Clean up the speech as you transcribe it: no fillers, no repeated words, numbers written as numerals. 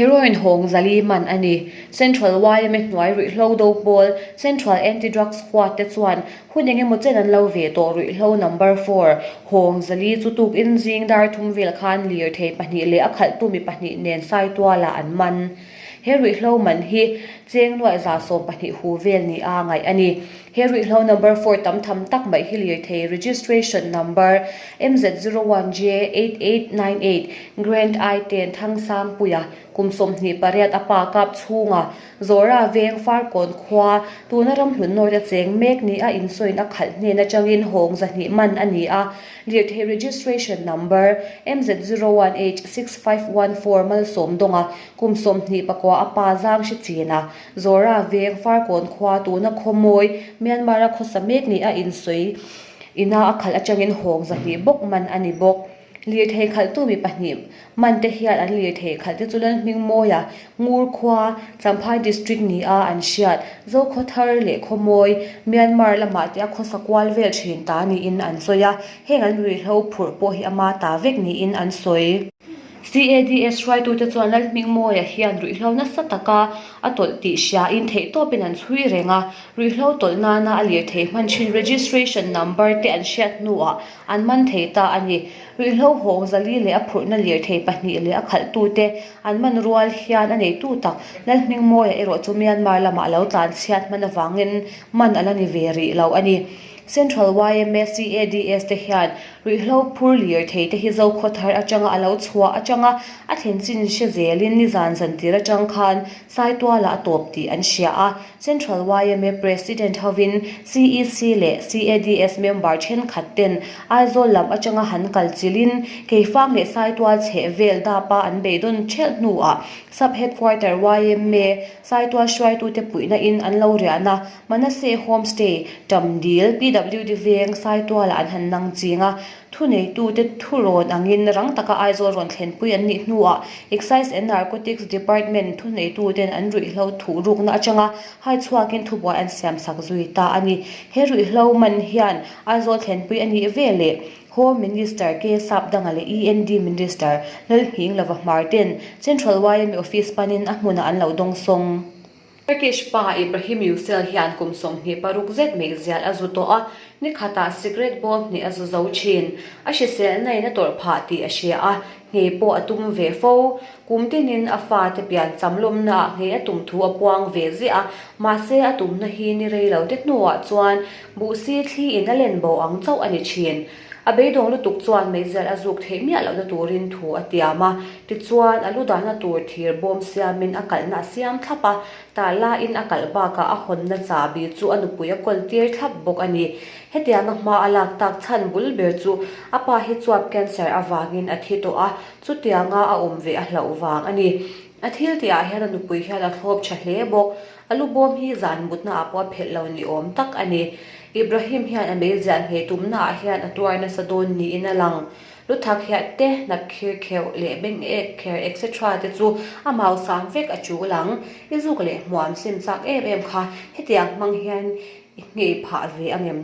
Heroin hawng zali man a ni. Central yma hnuai ruihhlo do pawl, Central Anti-Drug Squad te chuan hun engemaw chen an lo ve tawh ruihhlo number four hawng zali chu tukin zing dar thum vel khan lirthei pahnih leh a khalhtu mi pahnih nen Saitualah an man. He ruihhlo man hi cheng nuaih 120 hu vel ni a ngaih a ni. He ruihhlo number four tam tham tak mai hi lirthei registration number MZ01J8898 Grand I ten Thangsangpuia kum 28 a pa kap chhunga Zora veng Farkawn khua tuna ramhlun nawrte cheng mek ni a insawiin a khalh hnen atangin hawng 200 man a ni a. Lirthei registration number MZ01H6514 malsawm dawnga kum 29 a pa zang hre chin a, Zora veng Farkawn khua tuna khawmawi Myanmar a khawsa mek ni a insawi ina a khalh atangin hawng 200 bawk man a ni bawk. Lirthei khalhtu mi pahnih man te hian an lirthei khalh te chu Lalhmingmawia Ngur khua Champhai District ni a an hriat Zokhawthar leh Khawmawi Myanmar lamah te a khawsa kual vel thin ta niin an sawi a, heng an ruihhlo phurh pawh hi ama ta vek niin an sawi. CADS hruaitute chuan Lalhmingmawia hian ruihhlo nasa taka a tawlh tih hriain theihtawpin an chhui reng a, ruihhlo tawlh nana a lirthei hman thin registration number te an hriat hnuah an man thei ta a ni. Ruihhlo hawng zali leh a phurhna lirthei pahnih leh a khalhtute an man rual hian a neitu tak Lalhmingmawia erawh chu Myanmar lamah a lo tlanchhiat hman avangin man a la ni ve rih lo a ni. Central yma CADS te hian ruihhlo phur lirthei te hi Zokhawthar atanga a lo chhuah atanga a thlen chin hre zelin nizan zantir atang khan Saitualah a tawp tih an hria a. Central yma President hovin CEC leh CADS member thenkhat ten Aizawl lam atanga han kal chilhin Keifang leh Saitual chheh vel dapa an beidawn thelh hnuah Sub Headquarter yma Saitual hruaitute puihna in an lo riahna Manase Homestay, Tamdil, PWD veng, Saitualah an han nang ching a, thuneitute thurawn angin rang taka Aizawl rawn thlenpui an nih hnuah Excise and Narcotics Department thuneituten an ruihhlo thuh rukna atanga hai chhuakin thubuai an siamsak zui ta a ni. He ruihhlo man hian Aizawl thlenpui a nih veleh Home Minister K Sapdanga leh END Minister Lalnghinglova Hmarten Central yma Office panin a hmunah an lo dawngsawng. Turkish pa Ibrahim Yücel hian kum 26 zet meizial a zu tawh a, ni khatah cigarette bawm hnih a zu zo thin. A hriselna in a tawrh phah tih a hria a, nghei pawh a tum ve fo. Kum tinin a fate pian cham lawmna ah nghei a tum thu a puang ve ziah a, mahse a tumna hi ni rei lo te hnuah chuan buhsi thli in a len bo ang chauh a ni thin. A beidawng lutuk chuan meizial a zuk theih miah lohna turin thu a tiam a, tichuan a lu dahna tur thir bawm siamin a kalhna a siam thlap a, tah lain a kalh bakah a hawnna chahbi chu a nupui a kawl tir thlap bawk a ni. Hetianga hma a lak tak chhan bul ber chu a pa hi chuap cancer avangin a thi tawh a, chutianga a awm ve a hlauh vang a ni. A thil tihah hian a nupui hian a thlawp tha hle bawk. A lu bawm hi zan mutna ah pawh a phelh lo ni awm tak a ni. Ibrahim hian a meizial nghei tumna ah hian a tuar nasa dawn niin a lang. Lu thak hiah te, hnap khir kheuh leh beng ek kher etc te chu a mau sang vek a tul ang. I zuk leh hmuam sim chak em em kha hetiang hmang hian i nghei phah ve angem?